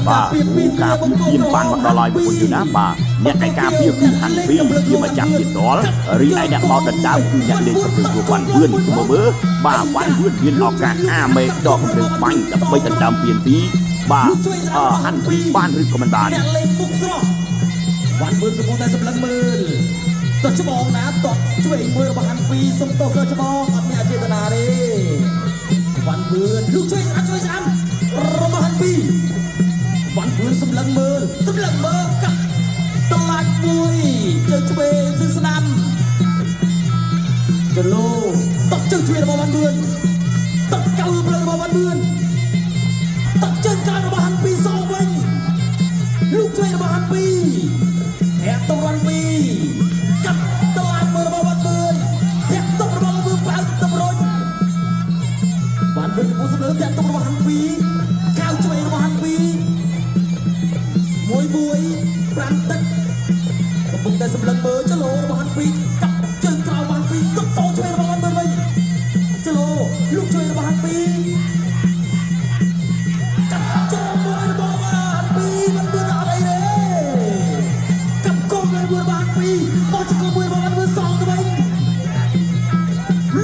បាទការពារពៀនបានមកដល់ហើយបងប្អូនយូណាបាទអ្នកដែលការពារគឺហាន់ពីជាម្ចាស់ជាតលរីឯអ្នកមកដណ្ដើមគឺអ្នកលេងសព្វវ៉ាន់វឿនមើលមើលបាទវ៉ាន់វឿនមានឱកាសអាមេដកកម្រិតបាញ់ដើម្បីដណ្ដើមពៀនពីបាទហាន់ពីបានឬក៏មិនបាន អ្នកលេងពុកស្រស់វ៉ាន់វឿនកំពុងតែសម្លឹងមើលសច្បងណាតបឆ្វេងមួយរបស់ហាន់ពីសុំទោសសច្បងអត់មានអចេតនាទេវ៉ាន់វឿនលោកជួយស្អាតជួយស្អាតរបស់ហាន់ពីវ៉ាន់វឿនសម្លឹងមើលសម្លឹងមើលកាត់តឡាច់មួយជើងឆ្វេងជើងស្ដាំចលូតបជើងឆ្វេងរបស់វ៉ាន់វឿនតបកៅផ្លូវរបស់វ៉ាន់វឿនតបជើងក្រោយរបស់ហាន់ពីសងវិញលោកឆ្វេងរបស់ហាន់ពីធាក់តុរ៉ាន់ពីកាត់តឡាច់មើលរបស់វ៉ាន់វឿនធាក់តុរបស់វ៉ាន់វឿនបើកតម្រុញវ៉ាន់វឿនកំពុងសម្លឹងធាក់តុរបស់ហាន់ពីកៅឆ្វេងរបស់ហាន់ពីមួយមួយប្រាំទឹកកំពុងតែសម្លឹងមើលចលោរបស់ហាន់ពីកាត់ជើងក្រោយរបស់ហាន់ពីទុកសងឆ្វេងរបស់វ៉ាន់វឿនវិញចលោលោកឆ្វេងរបស់ហាន់ពីកាត់ចូលមួយរបស់វ៉ាន់ពីវ៉ាន់វឿនអត់អីទេកាប់គោលមួយរបស់ហាន់ពីបោះជង្គង់មួយរបស់វ៉ាន់វឿនសងទៅវិញ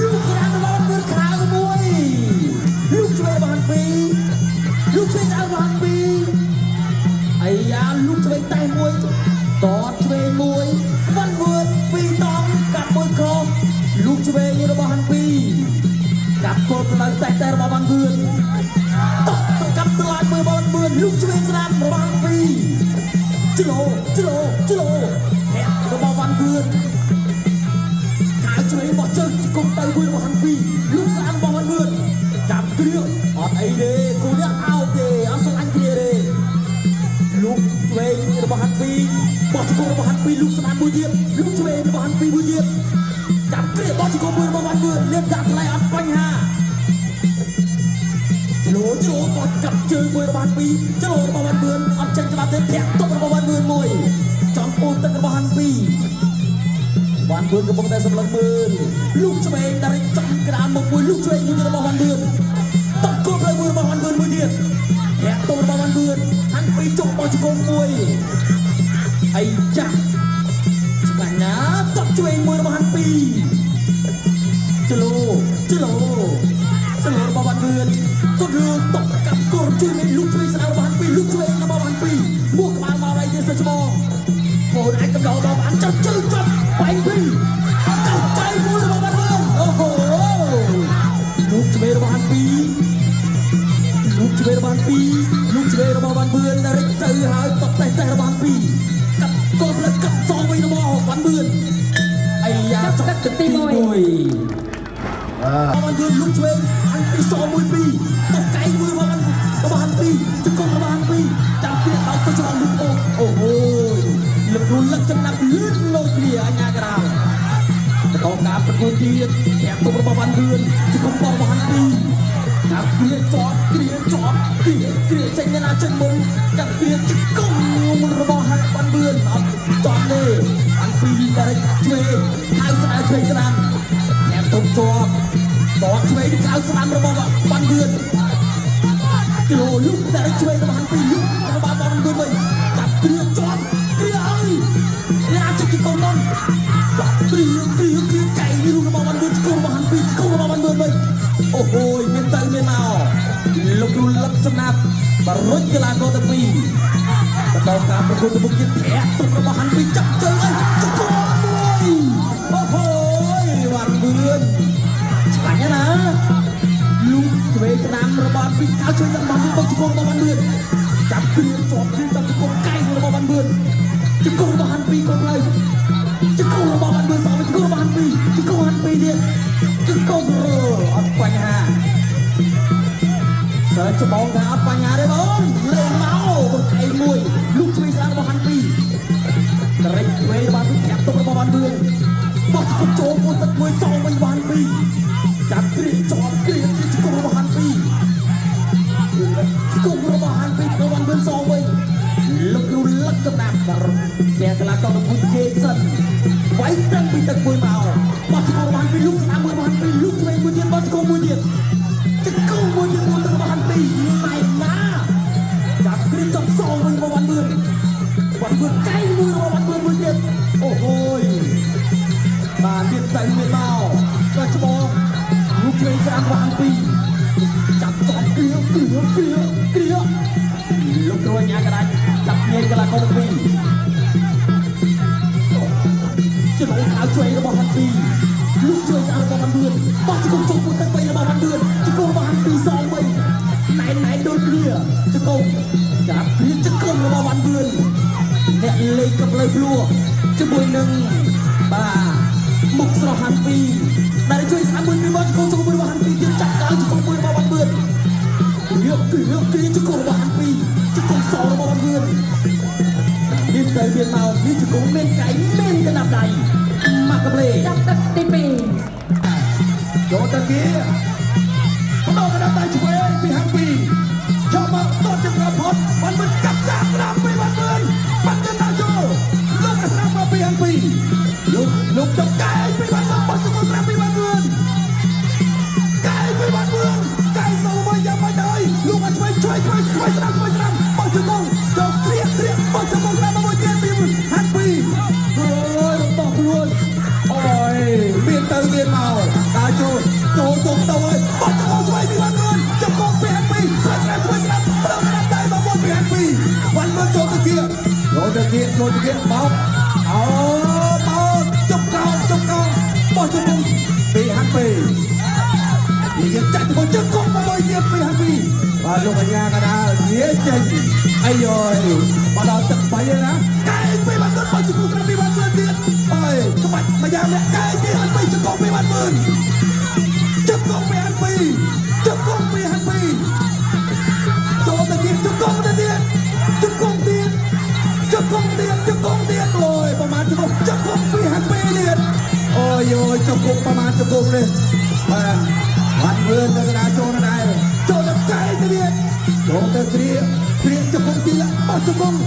លោកស្រាំរបស់វ៉ាន់វឿនខៅមួយលោកឆ្វេងរបស់ហាន់ពីលោកឆ្វេងស្អៅរបស់ហាន់ពីអាយ៉ាលោកឆ្វេងតែមួយតតឆ្វេងមួយវ៉ាន់វឿនពីរតង់កាប់មួយខុសលោកឆ្វេងរបស់ហាន់ពីកាប់គល់ផ្លូវតែតែរបស់វ៉ាន់វឿនតក់ទៅកាប់ត្លាចមួយរបស់វ៉ាន់វឿនលោកឆ្វេងស្ដាំរបស់ហាន់ពីច្លោច្លោច្លោធាក់របស់វ៉ាន់វឿនខាវឆ្វេងបោះជើងជង្គង់ទៅមួយរបស់ហាន់ពីលោកស្ដាំរបស់វ៉ាន់វឿនចាប់គ្រឿងអត់អីទេគូនេះអោបទេអត់ស្រឡាញ់គ្នាទេលោកឆ្វេងរបស់ហាន់ពីបោះជង្គង់របស់ហាន់ពីលោកស្ដាំមួយទៀតលោកឆ្វេងរបស់ហាន់ពីមួយទៀតចាប់គ្រាបោះជង្គង់មួយរបស់វ៉ាន់វឿនលៀនដាក់ថ្លៃអត់បញ្ហាច្លោច្លោបោះកាប់ជើងមួយរបស់ហាន់ពីច្លោរបស់វ៉ាន់វឿនអត់ចេញច្បាប់ទេធាក់តុបរបស់វ៉ាន់វឿនមួយចំពោះទឹករបស់ហាន់ពីវ៉ាន់វឿនកំពុងតែសម្លឹងមើលលោកឆ្វេងដែលចំក្រាមមកមួយលោកឆ្វេងមួយរបស់វ៉ាន់វឿនតបគល់ផ្លូវមួយរបស់វ៉ាន់វឿនមួយទៀតធាក់តុបរបស់វ៉ាន់វឿនហាន់ពីជុកបោះជង្គង់មួយអីចាស់ឆ្ងាញ់ណាស់តបឆ្វេងមួយរបស់ហាន់ពីចលោចលោចលោរបស់វ៉ាន់វឿនគាត់លើតបកាប់គល់ជួយមានលោកឆ្វេងស្ដាំរបស់ហាន់ពីលោកឆ្វេងរបស់វ៉ាន់ពីមួកក្បាលមកអីទេសច្បងបងអាចកំដរដល់បានចាប់ជើងចាប់បែងពីកាប់ចៃមួយរបស់វ៉ាន់វឿនអូហូលោកឆ្វេងរបស់ហាន់ពីលោកឆ្វេងរបស់ហាន់ពីលោកឆ្វេងរបស់វ៉ាន់វឿនរិចទៅហើយតបតេះតេះរបស់ហាន់ពីកាប់គល់ផ្លិតកាប់សងវិញរបស់វ៉ាន់វឿនអាយ៉ា ចាប់ទឹកទី1 វ៉ាន់វឿនលោកឆ្វេងហាន់ពីសមួយពីរបោះកែងមួយរបស់វ៉ាន់របស់ហាន់ពីជង្គង់របស់ហាន់ពីចាប់គ្នាដល់ទៅច្រកលោកអូអូហូយលឹកលឹកចំណាប់លឿនលោកគ្នាអញ្ញាកដាលបន្តការប្រកួតទៀតធាក់ទុករបស់វ៉ាន់វឿនជង្គង់របស់ហាន់ពីចាប់គ្នាជាប់គ្រាជាប់គ្រាគ្រាចេញណាចេញមុនចាប់គ្រាជង្គង់របស់ហាន់វ៉ាន់វឿនអត់ជាប់ទេហាន់ពីតែឆ្វេងខៅស្ដាយឆ្វេងស្ដាំធាក់ទុកជាប់តតឆ្វេងខៅស្ដាំរបស់វ៉ាន់វឿនគីឡូលុកតែឆ្វេងរបស់ហាន់ពីលុករបស់វ៉ាន់វឿនវិញចាប់គ្រាជាប់គ្រាអើយអ្នកអាចជង្គង់មុនចាប់គ្រាគ្រាគ្រាកែងរូបរបស់វ៉ាន់វឿនជង្គង់របស់ហាន់ពីជង្គង់របស់វ៉ាន់វឿនវិញអូហូយមានទៅមានមកលោកគ្រូលឹកចំណាប់បរុញកីឡាករទាំងពីរបន្តការប្រកួតទៅមុខទៀតធាក់ទុករបស់ហាន់ពីចាប់ជើងអើយជង្គង់មួយអូហូយវ៉ាន់វឿនឆ្លាញ់ណាស់លោកឆ្វេងស្ដាំរបស់ពីកៅឆ្វេងស្ដាំរបស់បុកជង្គង់របស់វ៉ាន់វឿនចាប់គ្រាជាប់គ្រាចាប់ជង្គង់កែងរបស់វ៉ាន់វឿនជង្គង់របស់ហាន់ពីកុំផ្លូវជង្គង់របស់វ៉ាន់វឿនសងជង្គង់របស់ហាន់ពីជង្គង់ហាន់ពីទៀតជង្គង់អត់បញ្ហាសើច្បងថាអត់បញ្ហាទេបងលេងមកបងកែងមួយលោកឆ្វេងស្ដាំរបស់ហាន់ពីតរិចឆ្វេងរបស់ពីធាក់ទុករបស់វ៉ាន់វឿនបោះជង្គង់ចូលមួយទឹកមួយសងវិញវ៉ាន់ពីចាប់គ្រាជាប់គ្រាជង្គង់របស់ហាន់ពីជង្គង់របស់ហាន់ពីរបស់វ៉ាន់វឿនសងវិញលោកគ្រូលឹកចំណាប់អ្នកកីឡាករទៅពុជគេសិនវាយត្រឹមពីទឹកមួយមកបោះជង្គង់របស់ហាន់ពីលោកស្ដាំមួយរបស់ហាន់ពីលោកឆ្វេងមួយទៀតបោះជង្គង់មួយទៀតជង្គង់មួយទៀតមួយទឹករបស់ហាន់ពីម៉ែណាចាប់គ្រាចាប់ស ពីលោកជួយស្អាតរបស់វ៉ាន់វឿនបោះជង្គង់ជុំមួយទឹកបីរបស់វ៉ាន់វឿនជង្គង់របស់ហាន់ពីសងវិញណែនណែនដូចគ្នាជង្គង់ចាប់ព្រាជង្គង់របស់វ៉ាន់វឿនអ្នកលេងកំលើភ្លោះជាមួយនឹងបាទមុខស្រស់ហាន់ពីដែលជួយស្អាតមួយពីបោះជង្គង់ជុំមួយរបស់ហាន់ពីទៀតចាប់កៅជង្គង់មួយរបស់វ៉ាន់វឿនរៀបគឺរៀបគឺជង្គង់របស់ហាន់ពីជង្គង់សរបស់វ៉ាន់វឿនមានទៅមានមកមានជង្គង់មានកែងមានកណ្ដាប់ដៃមកកំលេ ចាប់ទឹកទី2 ចូលទៅគេបដោកណ្ដាប់ដៃឆ្វេងពីហាងពីចូលមកតតចង្រផុតបានមិនកាត់ចាក់ស្ដាំពីបានមឿនបានទៅដល់ចូលលោកស្ដាំមកពីហាងពីលោកលោកទៅកែពីបានមកបោះជង្គង់ស្ដាំពីបានមឿនកែពីបានមឿនកែសោមកយ៉ាងមិនដល់លោកមកឆ្វេងឆ្វេងឆ្វេងឆ្វេងស្ដាំឆ្វេងស្ដាំបោះជង្គង់ចូលគ្រៀកគ្រៀកបោះជង្គង់ស្ដាំមកមួយទៀតពីហាងពី អូយរបស់ខ្លួន អូយមានទៅមានមកដើរចូលចូលទៅទៅហើយបោះជង្គង់ឆ្វេងពីបានមឿនជង្គង់ពីហាងពីឆ្វេងស្ដាំឆ្វេងស្ដាំបដោកណ្ដាប់ដៃមកមួយពីហាងពីបានមឿនចូលទៅគៀចូលទៅគៀចូលទៅគៀបោកអូបោកជប់កោជប់កោបោះជង្គង់ពីហាងពីនិយាយចាក់ទៅជង្គង់មកមួយទៀតពីហាងពីបាទលោកអញ្ញាកដាលនិយាយចេញអាយយមកដល់ទឹកបីណាកែពីបានមឿនបោះជង្គង់ស្ដាំពីបានមឿនទៀតអើយក្បាច់មួយយ៉ាងនេះកែពីហាងពីជង្គង់ពីបានមឿនជង្គង់ពីហាងពីជង្គង់ពីហាងពីចូលទៅទៀតជង្គង់ទៅទៀតជង្គង់ទៀតជង្គង់ទៀតជង្គង់ទៀតអូយប្រហែលជង្គង់ជង្គង់ពីហាងពីទៀតអូយអូយជង្គង់ប្រហែលជង្គង់នេះបាទបានវឿនទៅកណ្ដាលចូលទៅដែរចូលទៅកែទៅទៀតចូលទៅគ្រាគ្រាជង្គង់ទៀតបោះជង្គង់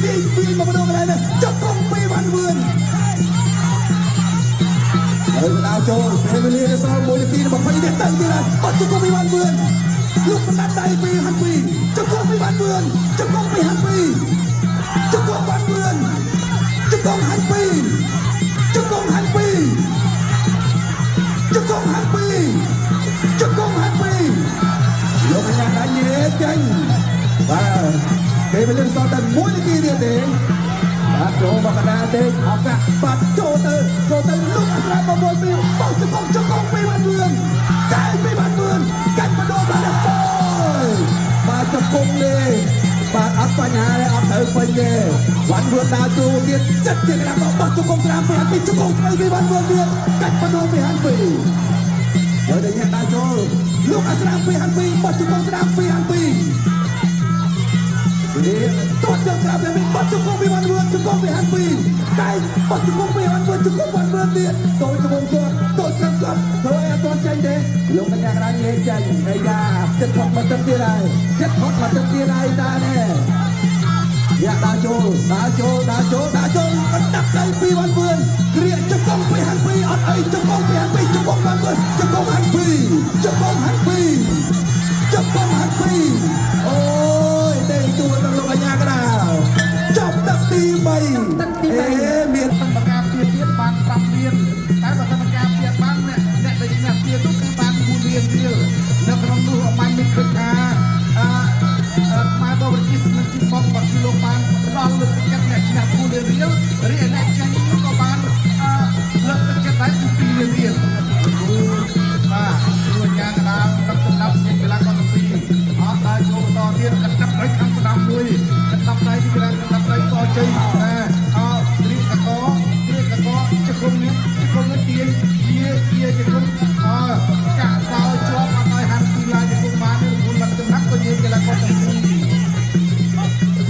ទីពីមកម្ដងកន្លែងនេះជង្គង់ពីបានវឿនហើយកណ្ដាលចូលពេលវេលានៅសល់1នាទី20នាទីទៅទៀតហើយបោះជង្គង់ពីបានវឿនលោកបណ្ដាដៃពីហាន់ពីជង្គង់ពីបានវឿនជង្គង់ពីហាន់ពីជង្គង់បានវឿនជង្គង់ហាន់ពីជង្គង់ហាន់ពីជង្គង់ហាន់ពីជង្គង់ហាន់ពីលោកអញ្ញាដាញ់ចេញបាទពេលវេលាសល់តែ1នាទីទៀតទេបាទចូលមកកណ្ដាលទេឱកាសបាទចូលទៅចូលទៅលោកអស្រាមកមួយពីបោះជង្គង់ជង្គង់ពីបានវឿនកែពីបានវឿនកាច់បដូរបានអូយបាទជង្គង់នេះបាទអត់បញ្ហាទេអត់ត្រូវពេញទេវ៉ាន់វឿនដើរទូទៀតចិត្តជាកណ្ដាលបោះជង្គង់ស្រាមពីហាន់ពីជង្គង់ថ្មីពីបានវឿនទៀតកាច់បដូរពីហាន់ពីហើយតែញ៉ាំដើរចូលលោកអស្រាមពីហាន់ពីបោះជង្គង់ស្រាមពីហាន់ពីនេះតោះជើងក្រៅពីបោះជង្គង់ពីបានវឿនជង្គង់ពីហាន់ពីតែបោះជង្គង់ពីបានវឿនជង្គង់បានវឿនទៀតតូចជង្គង់គាត់តូចខាងគាត់ធ្វើឲ្យអត់ទាន់ចេញទេលោកកញ្ញាកណ្ដាលងាយចេញអាយ៉ាចិត្តផុតមកទឹកទៀតហើយចិត្តផុតមកទឹកទៀតហើយតានេះយ៉ាដើរចូលដើរចូលដើរចូលដើរចូលកណ្ដាប់ដៃពីបានវឿនគ្រាជង្គង់ពីហាន់ពីអត់អីជង្គង់ពីហាន់ពីជង្គង់បានវឿនជង្គង់ហាន់ពីជង្គង់ហាន់ពីជង្គង់ហាន់ពីអូយទេជួនដល់លោកអញ្ញាកដាលចប់ទឹកទី3 ទឹកទី3 អេមាន សិនបការពារទៀតបាន5លានតែបើសិនបការពារបានអ្នកអ្នកដែលឈ្នះពារនោះគឺបាន4លានរៀលនៅក្នុងនោះអមាញ់មានឃើញថាអឺខ្មែរបរិជិសនិងជីប៉ុងបើគឺលោកបានផ្ដល់លើកទឹកចិត្តអ្នកឈ្នះ4លានរៀលរីឯអ្នកចាញ់នោះក៏បានអឺលើកទឹកចិត្តដែរគឺ2លានរៀលគ្រូបាទគ្រូអាចារ្យកណ្ដាលដឹកចំណាប់ជាកីឡាករទាំងពីរអត់ដើរចូលបន្តទៀតកណ្ដាប់ដៃខាងស្ដាំមួយកណ្ដាប់ដៃទីកីឡាកណ្ដាប់ដៃសជ័យណាអោគ្រីកកគ្រីកកជង្គង់នេះជង្គង់នេះទាញជាជាជង្គង់អកាក់សោជាប់អត់ឲ្យហាន់ទីឡាជង្គង់បានទេមុនលឹកចំណាប់ក៏យើងកីឡាករទាំងពីរ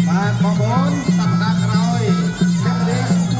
បាទបងប្អូនសប្តាហ៍ក្រោយអ្នករៀន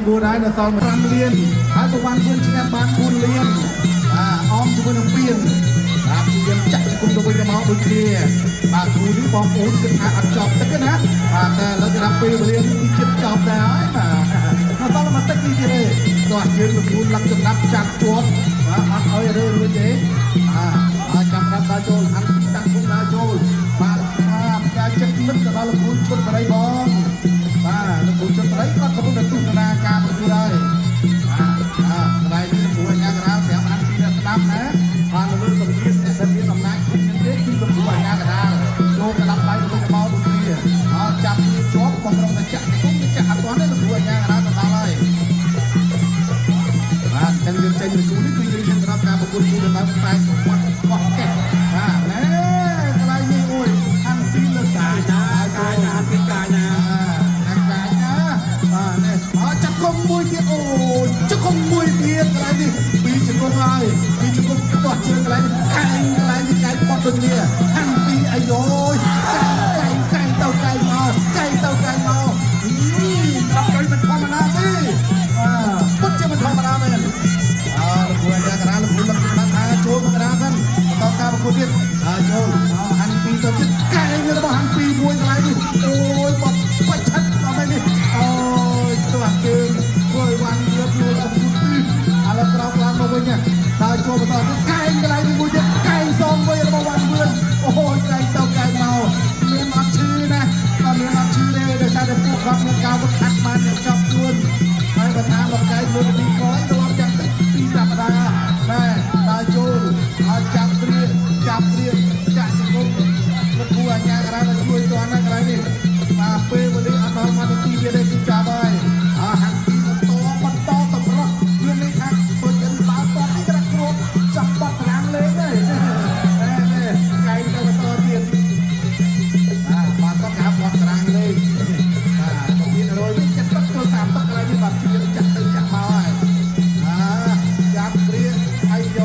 4ហើយនៅសល់5លានហើយប្រវត្តិ4ឈ្នះបាន4លានបាទអមជាមួយនឹងពៀនបាទព្យាយាមចាក់ជង្គង់ទៅវិញទៅមកដូចគ្នាបាទគូនេះបងប្អូនគិតថាអត់ចប់ទឹកទេណាបាទតែឥឡូវគេរាប់ពេលវេលានេះគឺជិតចប់ដែរហើយបាទនៅសល់មួយតិចនេះទៀតទេទោះជើងលោកគ្រូលឹកចំណាប់ចាប់ជាប់បាទអត់ឲ្យរើរួចទេបាទចាំដាប់ដល់ចូលហាន់ពីតាំងគុំដល់ចូលបាទផ្កាចិត្តនឹកទៅដល់លោកគ្រូឈុតបរិយបងបាទលោកគ្រូឈុតបរិយគាត់កំពុងតែទស្សនាការប្រកួតហើយបាទកន្លែងនេះលោកគ្រូអញ្ញាកណ្ដាលប្រាប់ហាន់ពីអ្នកស្ដាប់ណាបាទនៅលើសង្វៀនអ្នកដែលមានអំណាចគ្រប់យ៉ាងទេគឺលោកគ្រូអញ្ញាកណ្ដាលចូលក្តាប់ដៃទៅវិញទៅមកដូចគ្នាអត់ចាប់គ្នាជាប់បំរុងតែចាក់ទៅគុំទៅចាក់អត់ទាន់ទេលោកគ្រូអញ្ញាកណ្ដាលទៅដល់ហើយបាទអញ្ចឹងយើងចេញពីគូនេះគឺយើងឈានទៅដល់ការប្រកួតគូដណ្ដើមខ្សែក្រវ៉ាត់កោះកេះបាទណែកន្លែងនេះអូយហាន់ពីលើកាយ ណាកាយណាហាន់ពីកាយណា ណាកាយណាបាទនេះអត់ចាក់គុំមួយទៀតអូចាក់គុំមួយទៀតកន្លែងនេះពីរជង្គង់ហើយពីរជង្គង់ទាស់ជើងកន្លែងនេះកែងកន្លែងនេះកែងបត់ដូចគ្នាហាន់ពីអាយយកែងកែងទៅកែងមកកែងទៅកែងមកអត់មិនធម្មតាទេបាទពុតជាមិនធម្មតាមែនអើលោកគ្រូអាចារ្យកណ្ដាលលោកគ្រូលឹកចំណាត់ថាចូលមកកណ្ដាលសិនបន្តការប្រកួតទៀតអើចូលហាន់ពីទៅទៀតកែងរបស់ហាន់ពីមួយកន្លែងនេះអូយបត់បាច់ឆិតអត់មែននេះអូយស្ទាស់ជើងធ្វើឲ្យវ៉ាន់លឹកលួលអត់ពីឥឡូវក្រោកឡើងមកវិញដើរចូលបន្តទៀតកែងកន្លែងនេះមួយទៀតកែងសងវិញរបស់វ៉ាន់វឿនអូយកែងទៅកែងមកមានអត់ឈឺណាអត់មានអត់ឈឺទេដោយសារតែពួកគាត់មានការវឹកហាត់បានយ៉ាងចប់ជួនហើយបើថាមកកែងមួយពីក្រោយត្រឡប់យ៉ាងតិច2សប្តាហ៍ណែដើរចូលឲ្យចាប់គ្រាចាប់គ្រាចាក់ជង្គង់លោកគ្រូអាជ្ញាកណ្ដាលជួយទាន់ណាកន្លែងនេះបាទពេលវេលាអត់ដល់1នាទីទៀតទេគឺចាប់ហើយអើហាក់ពីបន្តសម្រុះមានន័យថាបើចិនបើតនេះក្រាក់គ្របចាប់បាត់តារាងលេងហើយណែកែងទៅបន្តទៀតបាទបាទគាត់ហៅបាត់តារាងលេងបាទទៅមាន100វិញ70ទៅ30កន្លែងនេះបាទជាចាក់ទៅចាក់មកហើយបាទចាប់គ្រាអាយយ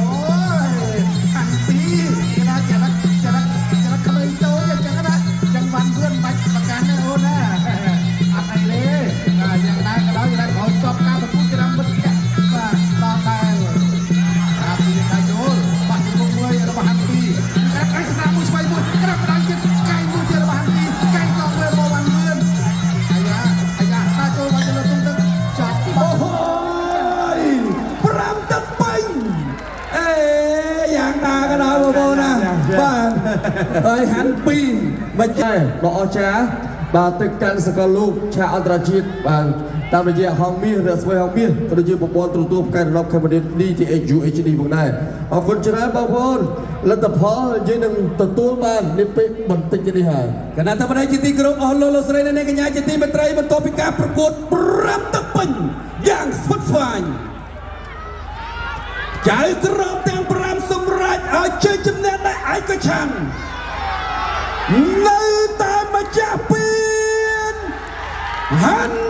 ហាន់ពីគេថាចរិតចរិតចរិតក្មេងតូចអញ្ចឹងណាចឹងវ៉ាន់វឿនបាច់ប្រកាន់ទេអូនណាអត់អីទេយ៉ាងណាក៏ដោយយ៉ាងណាក្រោយចប់ការប្រកួតគេមិត្តភក្តិបាទដល់ដែរបាទពីកាចូលបាក់ជង្គង់មួយរបស់ហាន់ពីក្រាបកែស្នាមមួយស្វ័យមួយក្រាបដៃទៀតកែងមួយទៀតរបស់ហាន់ពីកែងសងមួយរបស់វ៉ាន់វឿនអាយ៉ាអាយ៉ាតាចូលមកទៅលើទុំទឹកចប់ អូហូយ5ទឹកពេញអេយ៉ាងណាក៏ដោយបងប្អូនណាបាទហើយហាន់ពីមក ចែដ៏អស្ចារ្យបាទទៅកាន់សកលលោកឆាកអន្តរជាតិបាទតាមរយៈហងមាសរស្មីហងមាសក៏ដូចជាប្រព័ន្ធទូរទស្សន៍ផ្កាយរណប Cambodia DTH UHD ផងដែរអរគុណច្រើនបងប្អូនលទ្ធផលយើងនឹងទទួលបាននាពេលបន្តិចនេះហើយ គណៈធិបតីជាទីគោរពអស់លោកលោកស្រីនិងអ្នកកញ្ញាជាទីមេត្រីបន្ទាប់ពីការប្រកួត5ទឹកពេញយ៉ាងស្វិតស្វាញចៅក្រមទាំង5សម្រេចឲ្យជ័យជំនះដោយឯកច្ឆន្ទនៅតែម្ចាស់ពានហាន់